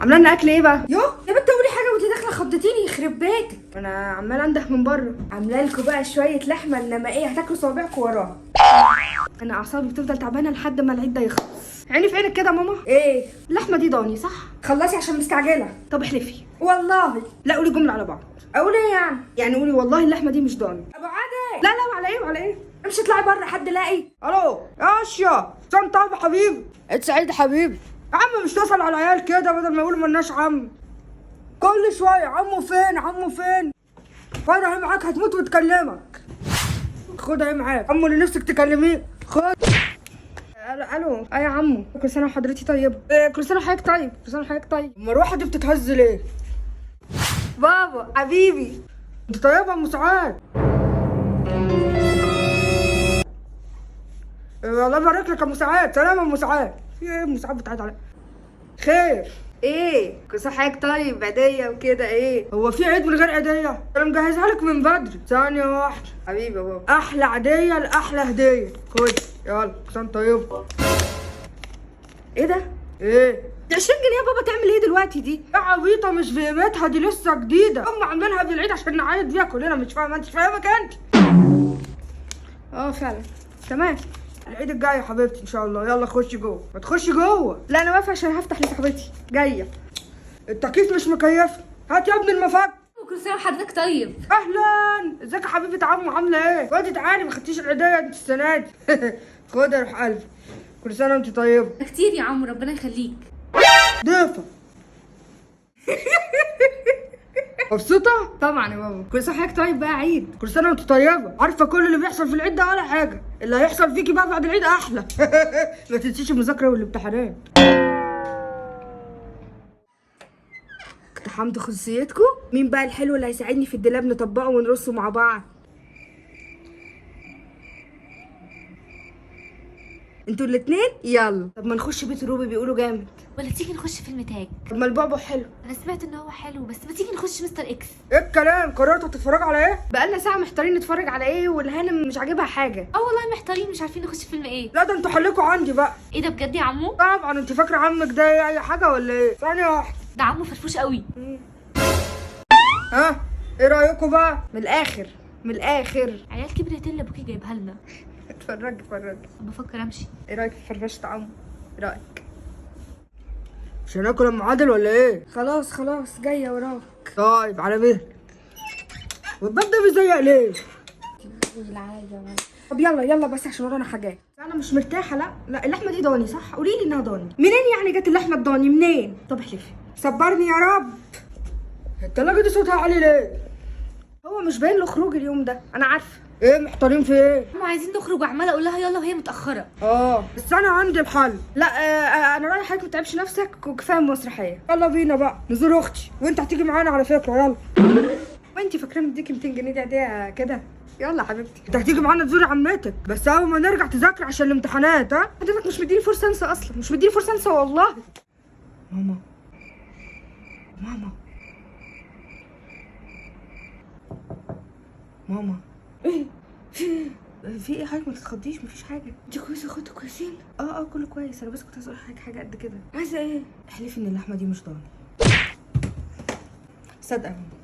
عامله لنا اكل ايه بقى؟ يو يا بنت قولي حاجة وانت داخله، خضتيني يخرب بيتك. انا عماله انده من بره. عامله لكم بقى شوية لحمه، انما ايه هتاكلوا صوابعكم وراها. انا اعصابي بتفضل تعبانة لحد ما العيد ده يخلص. عيني في عينك كده يا ماما. ايه؟ اللحمة دي ضاني صح؟ خلصي عشان مستعجلة. طب احلفي. والله. لا قولي جملة على بعض. اقول ايه يعني؟ يعني قولي والله اللحمة دي مش ضاني. ابو عادل. لا لا، وعلى ايه وعلى ايه؟ امشي اطلعي بره، حد لاقي؟ الو يا اشيا، سلام. طيب يا حبيبي، عيد سعيد يا حبيبي. يا عم مش تسأل على العيال كده بدل ما يقولوا ملناش عم كل شوية عمو فين عمو فين. خد اهي معاك، هتموت وتكلمك. خد اهي معاك، عمو اللي نفسك تكلميه. خد. الو الو، اه يا عمو، كل سنة وحضرتي طيبة. إيه، كل سنة وحضرتك طيب، كل سنة وحضرتك طيب. المروحة دي بتتهز ليه؟ بابا حبيبي. انت طيبة يا ام سعاد. إيه، الله يبارك لك يا ام سعاد. سلام يا ام سعاد. في ايه يا ام سعاد بتعيط عليا؟ خير؟ ايه كل سنة وحضرتك طيب، عيديه وكده. ايه هو في عيد من غير عيديه؟ انا مجهزها لك من بدري. ثانية واحدة. حبيبي يا بابا. احلى عيديه لاحلى هديه. خد يلا، كل سنة طيب. ايه ده؟ ايه؟ دي 20 جنيه يا بابا، تعمل ايه دلوقتي دي؟ يا عبيطه مش بقيمتها، دي لسه جديدة، هم عاملينها قبل العيد عشان نعيد بيها كلنا. مش فاهمه انت؟ مش فاهمك انت. اه فعلا، تمام. العيد الجاي يا حبيبتي ان شاء الله. يلا خشي جوه. ما تخشي جوه. لا انا واقفة عشان هفتح لصاحبتي جاية. التكييف مش مكيف. هات يا ابني المفك. كل سنة وحضرتك طيب. اهلا، ازيك يا حبيبه عمو، عامله ايه؟ خدي تعالي، ما خدتيش العيديه انت السنة دي. خدي يا روح قلبي، كل سنة وانت طيبة. كتير يا عمو، ربنا يخليك. ضيفه مبسوطة؟ طبعا يا بابا، كل سنة وحضرتك طيب بقى عيد. كل سنة وانت طيبة. عارفه كل اللي بيحصل في العيد ده ولا حاجة، اللي هيحصل فيكي بقى بعد العيد احلى. ما تنسيش المذاكرة والامتحانات. اقتحمت خصوصيتكم. مين بقى الحلو اللي هيساعدني في الدولاب نطبقه ونرصه مع بعض؟ انتوا الاتنين يلا. طب ما نخش بيت روبي، بيقولوا جامد. ولا تيجي نخش فيلم تاج؟ طب ما البعبع حلو. انا سمعت ان هو حلو، بس ما تيجي نخش مستر اكس. ايه الكلام؟ قررتوا تتفرجوا على ايه؟ بقالنا ساعة محتارين نتفرج على ايه، والهانم مش عاجبها حاجة. اه والله محتارين، مش عارفين نخش فيلم ايه. لا ده انتوا حلكوا عندي بقى. ايه ده بجد يا عمو؟ طبعا، انت فاكره عمك ده ايه، اي حاجة ولا ايه؟ ثانية واحدة. ده عمو فرفوش قوي. ها ايه رايكم بقى؟ من الاخر، من الاخر. عيال كبرت اللي ابوكي جايبها لنا. اتفرج اتفرج. بفكر امشي. ايه رايك في فرفشه عمو؟ ايه رايك؟ مش هناكل ام عادل ولا ايه؟ خلاص خلاص، جاية وراك. طيب على مهلك. والباب ده بيزيق ليه؟ طب يلا يلا بس عشان ورانا حاجات. انا مش مرتاحة. لا لا، اللحمة دي ضاني صح؟ قولي لي انها ضاني. منين يعني جت اللحمة الضاني منين؟ طب احلفي. صبرني يا رب. التلاجة دي صوتها عالي ليه؟ هو مش باين له خروج اليوم ده، انا عارفه. ايه محتارين في ايه؟ عمو عايزين نخرج، وعماله اقول لها يلا وهي متاخرة. اه بس انا عندي الحل. لا انا رايحة حضرتك ما تتعبش نفسك وكفاية مسرحية. يلا بينا بقى نزور اختي، وانت هتيجي معانا على فكرة. يلا. وانت فاكره مديكي 200 جنيه دي عيديه كده؟ يلا حبيبتي. انت هتيجي معانا تزوري عمتك، بس اول ما نرجع تذاكري عشان الامتحانات. ها حضرتك مش مديني فرصة انسى اصلا، مش مديني فرصة انسى والله. ماما ماما ماما، ايه في ايه؟ في ايه حضرتك؟ ما تتخضيش، مفيش حاجة. انت كويسة؟ اخواتك كويسين؟ اه اه كله كويس. انا بس كنت عايزه اقول لحضرتك حاجة قد كده. عايزه ايه؟ احلفي ان اللحمة دي مش ضاني. صدقه يا ماما.